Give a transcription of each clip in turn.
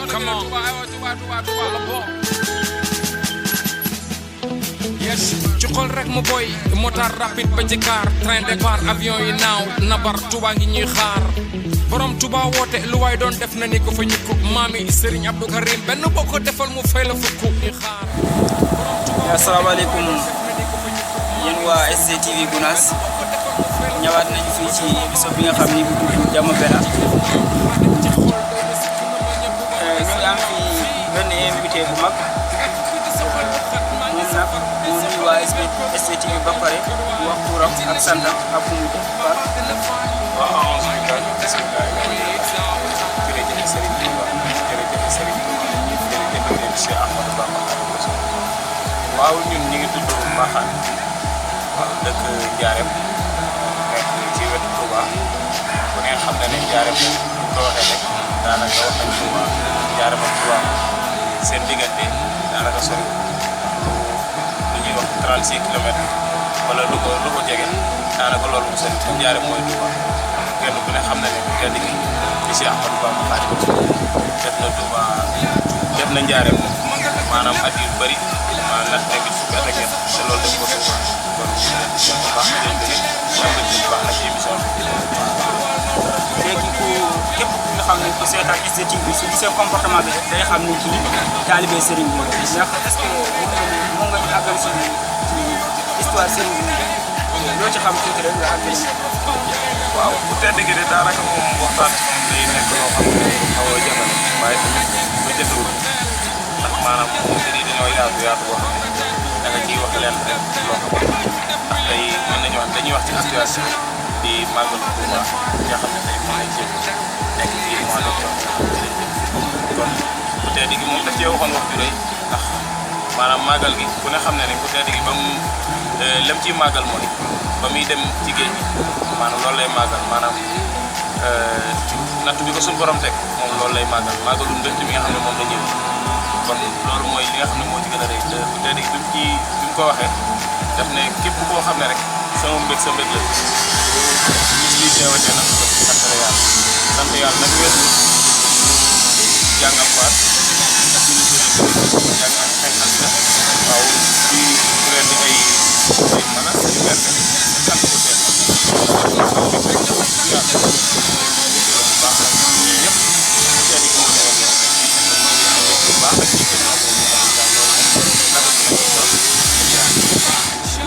Come on. Yes, ci xol rek mu boy motard rapide ba ci car train départ avion yi naaw nabar Touba ngi ñuy xaar borom Touba woote lu waay doon def na ni ko fa ñukku maami Serigne Abdou Karim benn boo ko defal mu fay la fukk ñuy xaar. Asalaamaaleykum yéen waa SCTV Gounass ñëwaat nañu fii ci émission bi nga xam ni bu tudd Jama Bella ñu ngi am fii benn invité bu mag moom nag moo nuyu waa SCTV ba pare wax turam ak santam ak fu mu dëkk par waaw jërëjëf Serigne Touba jërëjëf Serigne Touba jërëjëf Cheikh Ahmadou Bamba waaw ñun ñu ngi tudd Mbaxane waaw dëkk Ndiarème nekk ci wetu Touba bu ngeen xam ne Ndiarème bu ko waxee rek daanaka wax nañ Touba Ndiarème ak Touba seen diggante daanaka sori lu ñuy wax 36 kilomètres wala lu ko jege daanaka loolu mu sori Ndiarème mooy Touba kenn ku ne xam na ne kenn gi ci Cheikh Ahmadou Bamba Xaadimu def na Touba def na Ndiarème maanaam at yu bëri maanaam nag nekk fukki at ak ñett te loolu def ko Touba kon bu baax na leen bëgg bu baax na ci émission bi. léegi ku képp nga xam ne ku seetaan SCTV bi su gisee comportement bi day xam ni kii taalibe Serigne bi ndax est-ce que mën nga ñu àggal si histoire Serigne bi loo ci xam tuuti rek nga àggal si. waaw bu tedd gi de daanaka moom waxtaan ci moom day nekk loo xam ne xaw a jafe waaye tamit lu jëfewul ndax maanaam mbir yi dañoo yaatu boo xam ne da nga ciy wax leen rek loo xam ne ndax tey mën nañu wax dañuy wax ci situation di màggal Touba nga xam ne tey mën nañ ci nekk ci mois d'octobre kon bu tedd gi moom daf cee waxoon wax ju rëy ndax maanaam màggal gi ku ne xam ne bu tedd gi ba mu lem ciy màggal mooy ba muy dem ci géej gi maanaam loolu lay màggal maanaam natt bi ko suñu borom teg moom loolu lay màggal màggalu ndënt mi nga xam ne moom la ñëw kon loolu mooy li nga xam ne moo ci gën a rëy te bu tedd gi bi mu ko waxee daf ne képp koo xam ne rek sama mbég sa mbég la gis lii teewatee nag sant yàlla nag weesu jàngal faat ak ñu sëriñ jàngal xel xasida waaw di kuréel di ay mën a di berte sant ko teel baax na ñii ñëpp teel gi moo newoon baax na ci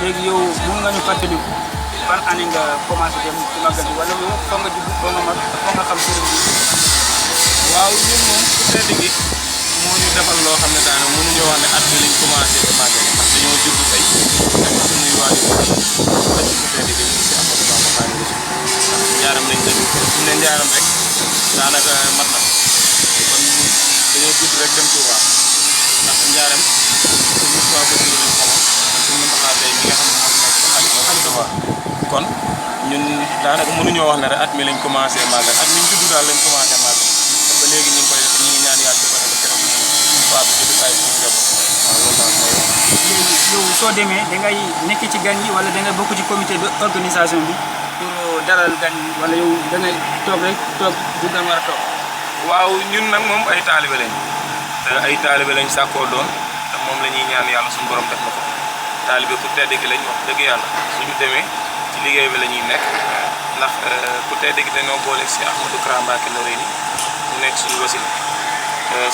léegi yow mën nga ñu fàttali ban année nga commencé dem ci màggal bi wala yow foog nga judd foog nga mag foog nga xam sëriñ bi. waaw ñun moom ku tedd gi moo ñu defal loo xam ne daanaka mënuñoo wax ne at bi lañ commencé ba màggal ndax dañoo judd tey dem suñuy waajur ba ci ku tedd gi si Ahmadou Bamba Xaadimu Rasuul ndax njaaram lañ dëgg su ne njaaram rek daanaka mat na kon dañoo judd rek dem Touba ndax njaaram suñu Moustapha Bassirou lañ xamoon suñu Moustapha tey mi nga xam ne moo xam Touba kon ñun daanaka mënuñoo wax ne rek at mi lañ commencé màggal at mi ñu judd daal lañ commencé màggal ba léegi ñu ngi koy def ñu ngi ñaan yàlla di ko def keroog ñu faatu ci bisaay suñu njaboot waaw loolu daal mooy wax. léegi yow soo demee da ngay nekk ci gan yi wala da ngay bokk ci comité de organisation bi pour dalal gan yi wala yow da ngay toog rek toog du gan war a toog. waaw ñun nag moom ay taalibe lañ te ay taalibe lañ sàkkoo doon te moom la ñuy ñaan yàlla suñu borom def na ko taalibe ku tedd gi lañ wax dëgg yàlla suñu demee ci liggéey bi la ñuy nekk ndax ku tedd gi dañoo booleeg si Ahmadou Kara Mbacké Noreyni mu nekk suñu wasila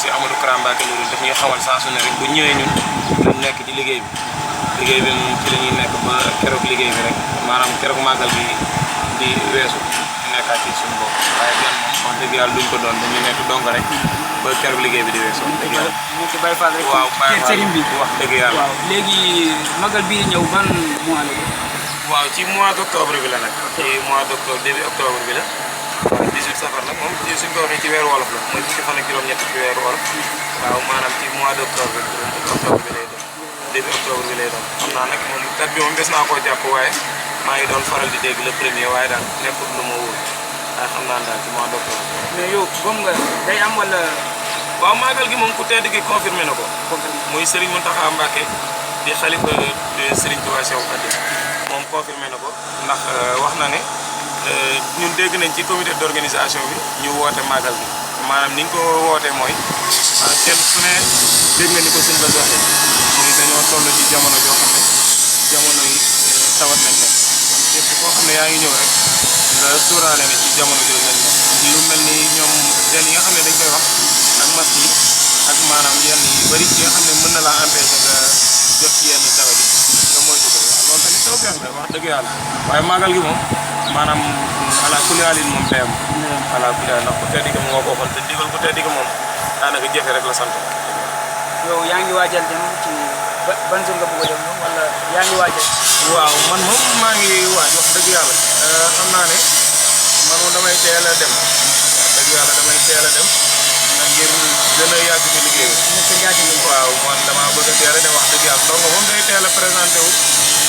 si Ahmadou Kara Mbacké Noreyni daf ñuy xamal saa su ne rek bu ñëwee ñun dañ nekk ci liggéey bi moom ci la ñuy nekk ba keroog liggéey bi rek maanaam keroog màggal bi di weesu ñu nekkaat ci suñu bopp waaye gan moom wax dëgg yàlla duñ ko doon dañuy nekk dong rek ba keroog liggéey bi di weesu wax dëgg yàlla. ñu ci Baye Fall rek. waaw Baye Fall sëriñ bi wax dëgg yàlla. waaw léegi màggal bii ñëw ban mois la. waaw ci mois d'octobre bi la nag. ci mois d'octobre début octobre bi la. 18 safar nag moom suñ ko waxee ci weeru wolof la mooy fukki fan ak juróom-ñett ci weeru wolof. waaw maanaam ci mois d'octobre octobre bi lay doon début octobre bi lay doon xam naa nag moom date bi moom des naa koo jàpp waaye maa ngi doon faral di dégg le premier waaye daal nekkul lu ma wóor waaye xam naa daal ci mois d'octobre. mais yow gëm nga day am wala. waaw màggal gi moom ku tedd gi confirmé na ko. muy Serigne Mountakha Mbacké di xalifa Serigne Touba Cheikhoul Khadim moom confirmé na ko ndax wax na ne ñun dégg nañ ci comité d'organisation bi ñu woote màggal gi maanaam ni nga ko wootee mooy kenn ku ne dégg nga ni ko sëñ ba waxee muy dañoo toll ci jamono joo xam ne jamono yi tawat lañ nekk kon képp koo xam ne yaa ngi ñëw rek nga suuraale ne ci jamono jooju lañ nekk lu mel ni ñoom yenn yi nga xam ne dañ koy wax ak masque yi ak maanaam yenn yi bëri yi nga xam ne mën na laa empêcher nga jot ci yenn tawat yi nga moytu ko waaw loolu tamit taw feex la wax dëgg yàlla waaye màggal gi moom maanaam ala kulli haalin moom tey am ala kulli haal ndax ku tedd gi moo ko waxoon te digal ku tedd gi moom daanaka jëfe rek la sant. yow yaa ngi waajal dem ci ban zone nga bëgg a dem wala yaa ngi waajal. waaw man moom maa ngi waaj wax dëgg yàlla xam naa ne man moom damay teel a dem wax dëgg yàlla damay teel a dem ngir gën a yàgg ci liggéey bi. waaw man damaa bëgg a teel a dem wax dëgg yàlla donc moom day teel a présenté wu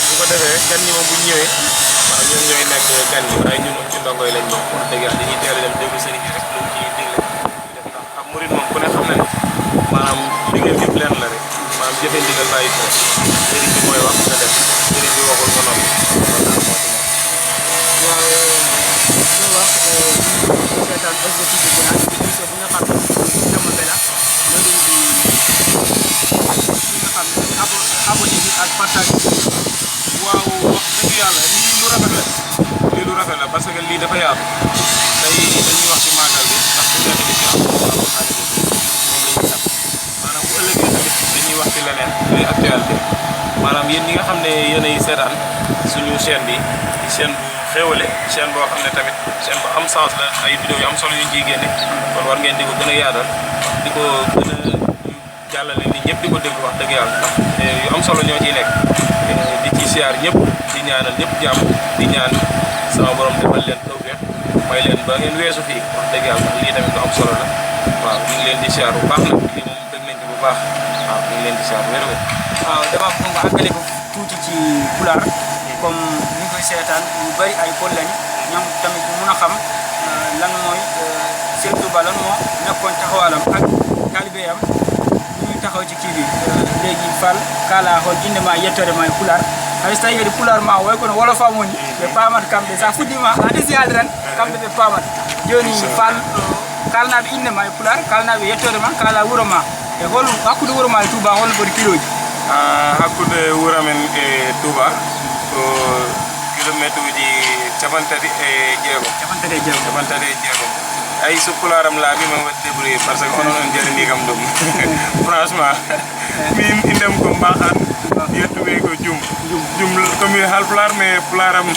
bu ko defee gan ñi moom bu ñu ñëwee waaw ñun ñooy nekk gan ñi waaye ñun moom ci ndongo yi lañ ñëw wax dëgg yàlla dañuy teel a dem déglu sëriñ bi rek lu ci digle def ndax xam murid moom ku ne xam na ne maanaam liggéey yëpp lenn la rek maanaam jëfe ndigal bàyyi ko sëriñ bi mooy wax nga def sëriñ bi waxul nga noppi waaw ñu wax seetaan SBT bi nag émission bi nga xam ne jamono la loolu di nga xam ne abonné bi ak partage bi. waaw wax dëgg yàlla lii lu rafet la lii lu rafet la parce que lii dafa yaatu tey dañuy wax ci màggal bi ndax bu nekk di ci am moom la ñuy sax maanaam bu ëllëgee tamit dañuy wax ci leneen luy actualité maanaam yéen ñi nga xam ne yéenay seetaan suñu chaîne bi di chaîne bu xéwale chaîne boo xam ne tamit chaîne bu am sens la ay vidéo yu am solo yu ñu ciy génne kon war ngeen di ko gën a yaatal di ko gën a jàllale nit ñëpp di ko déglu wax dëgg yàlla ndax yu am solo ñoo ciy nekk di ci siyaar ñëpp di ñaanal ñëpp jàmm di ñaan sama borom defal leen tawfeex may leen ba ngeen weesu fii wax dëgg yàlla ndax lii tamit lu am solo la waaw ñu ngi leen di siyaar bu baax nag lii moom dëgg nañ ci bu baax waaw ñu ngi leen di siyaar wér waaw dama bëgg nga àggale ko tuuti ci pulaar comme ñu koy seetaan ñu bëri ay Pël lañu ñoom tamit ñu mun a xam lan mooy Sëriñ Tuuba lan moo nekkoon taxawaalam ak taalibeeyam ñu taxaw ci kii bi léegi Fall kala hol indema yettore ma e pulaar hay so tawi kadi pulaar ma way kono wolofam woni ɓe pamat kamɓe sa fuɗɗima a desiyade tan kamɓe ɓe pamat joni Fall kalnaɓe indema e pulaar kalnaɓe yettore ma kala wuuro ma e hol hakkude wuuro ma e Touba holno foti kiloji hakkude wuro men e Touba ko kilométre uji capantati e jeegom capantati e jeegom ay so pularam laaɓi ma waɗi débrouillé par ce que onon on jarani kam ɗum franchement min indem ko mbahan yettuɓe ko jum komi halpular mais pularam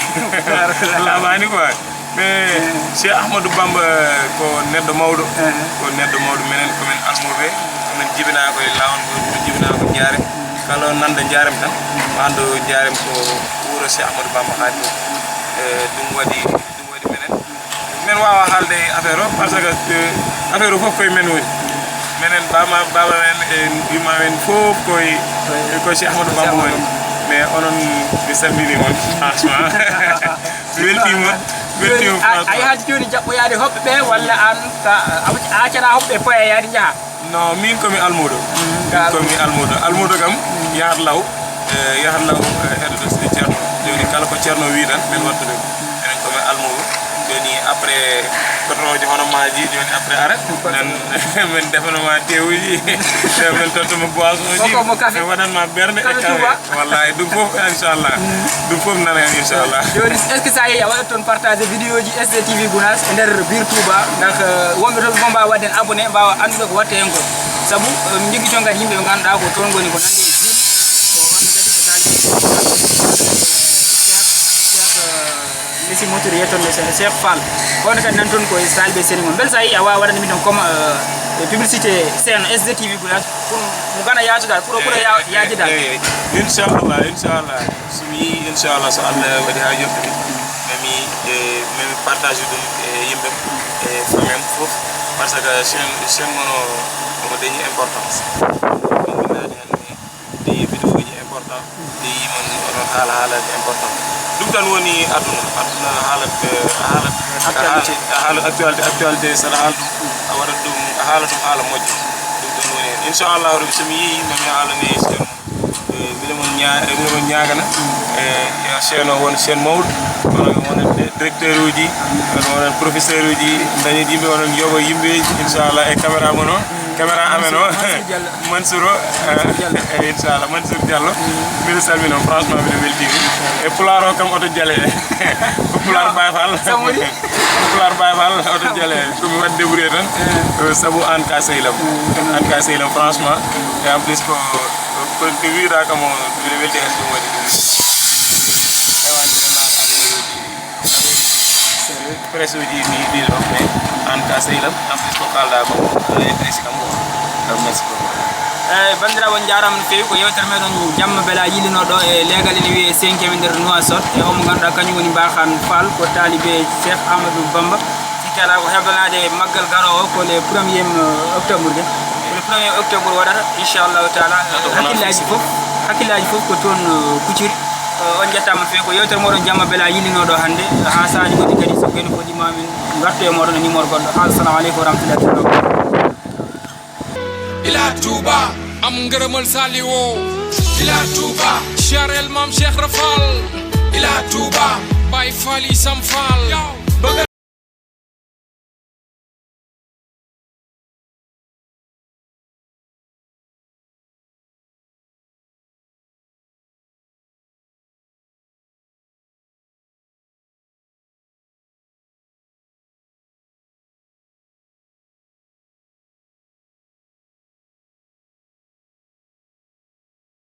laaɓani quoi mais Cheikh Ahmadou Bamba ko neɗɗo mawɗo minen komin almoɓe komin jibina koye lawol ngol jibina ko jaarem kala nanda jaarem tan ando jaarem ko wuuro Cheikh Ahmadou Bamba haali ɗum waɗi men wawa haalde affaire o par ce que affaire o fof koye men woni minen baba men e wima men fof koye Cheikh Ahmadou Bamba woni mais onon mi salmini on franchement weltima a yahaji joni jaɓɓoyade hoɓɓe ɓe walla an a accana hoɓɓe poya yaade jaaha non min komi almudo kam yahat law heɗoto sidi ceerno joni kala ko ceerno wi tan min wattude enen komi almudo joni après kotoje hono maji joni après arrêt min defanoma tewuji min tottuma boisson ji e waɗanma bernde e kafe wallahi ɗum fof inchallah ɗum fof nana hen inchallah joni est ce que sa yeehi a waɗat toon partagé vidéo ji SDTV Gounass e nder bir Touba ndax wonɓe toon fof mbawa wadden abonné mbawa andude ko watte hen ko saabu min jogui toon kadi yimɓe ɓe ganduɗa ko toon goni ko nande e jil ko wonde kadi ko tali lesi motori yettonde sene Cheikh Fall on kadi nan toon koye talɓe seni mon bel sa yeehi a wawa waɗande min ton comme publicité scène SDTV Gounass pour mo gana yatuɗa pour yajidal inchallah somi yi inchallah so Allah waɗi ha yoɓɓe min partage ɗum e yimɓe e famem fof par ce que chaine mono omo dañi importance windade hen ɗi vidéo ji important ɗi yimon onon haalaji important ɗum tan woni aduna haalat actualité saɗa haala ɗum a waɗat ɗum a haala ɗum haala moƴƴo ɗum tan woni hen inchallah rabbi somi yeehi mami haalane chaine mbiɗa mon ñagana chaine o won chaine mawɗo wonande directeur uji onon professeur uji dañi yimɓe onon yoɓo yimɓe inchallah e caméra mon o caméra amen o Mansour o inchallah Mansour Diallo mbiɗo salmino franchement mbiɗo weltimi e pular o kam oto Jaale ko pular Baye Fall pular Baye Fall oto Jaale komi waɗi débrouillé tan saabu an ka sehlam franchement et en plus ko wiɗa kam o mbiɗo welti hen ɗum waɗi presse uji mi ɗiɗo mais an ka sehlam en plus ko kalɗa ko presse kam ko merci beaucoup bandiraɓe on jarama no fewi ko yewtere meɗen jamma beela yillinoɗo e leegal ene wiye 5e nder Nouakchott e omo ganduɗa kañum woni Mbahan Fall ko talibe Cheikh Amadou Bamba sikkala ko heblanade maggal garowo ko le 1er octobre de ko le 1er octobre waɗata inchallahu taala hakkillaji foof ko toon kucciri on jettama fewi ko yewtere moɗon jamma beela yillinoɗo hande ha saaji goɗɗi kadi so ɓeni foɗima min gartu e moɗon e numéro goɗɗo assalamu aleykum wa rahmatullahi taala ila Touba am ngërëmal Saliwo ila Touba charel mam Cheikh Rafal ila Touba Baye Fall yi Sam Fall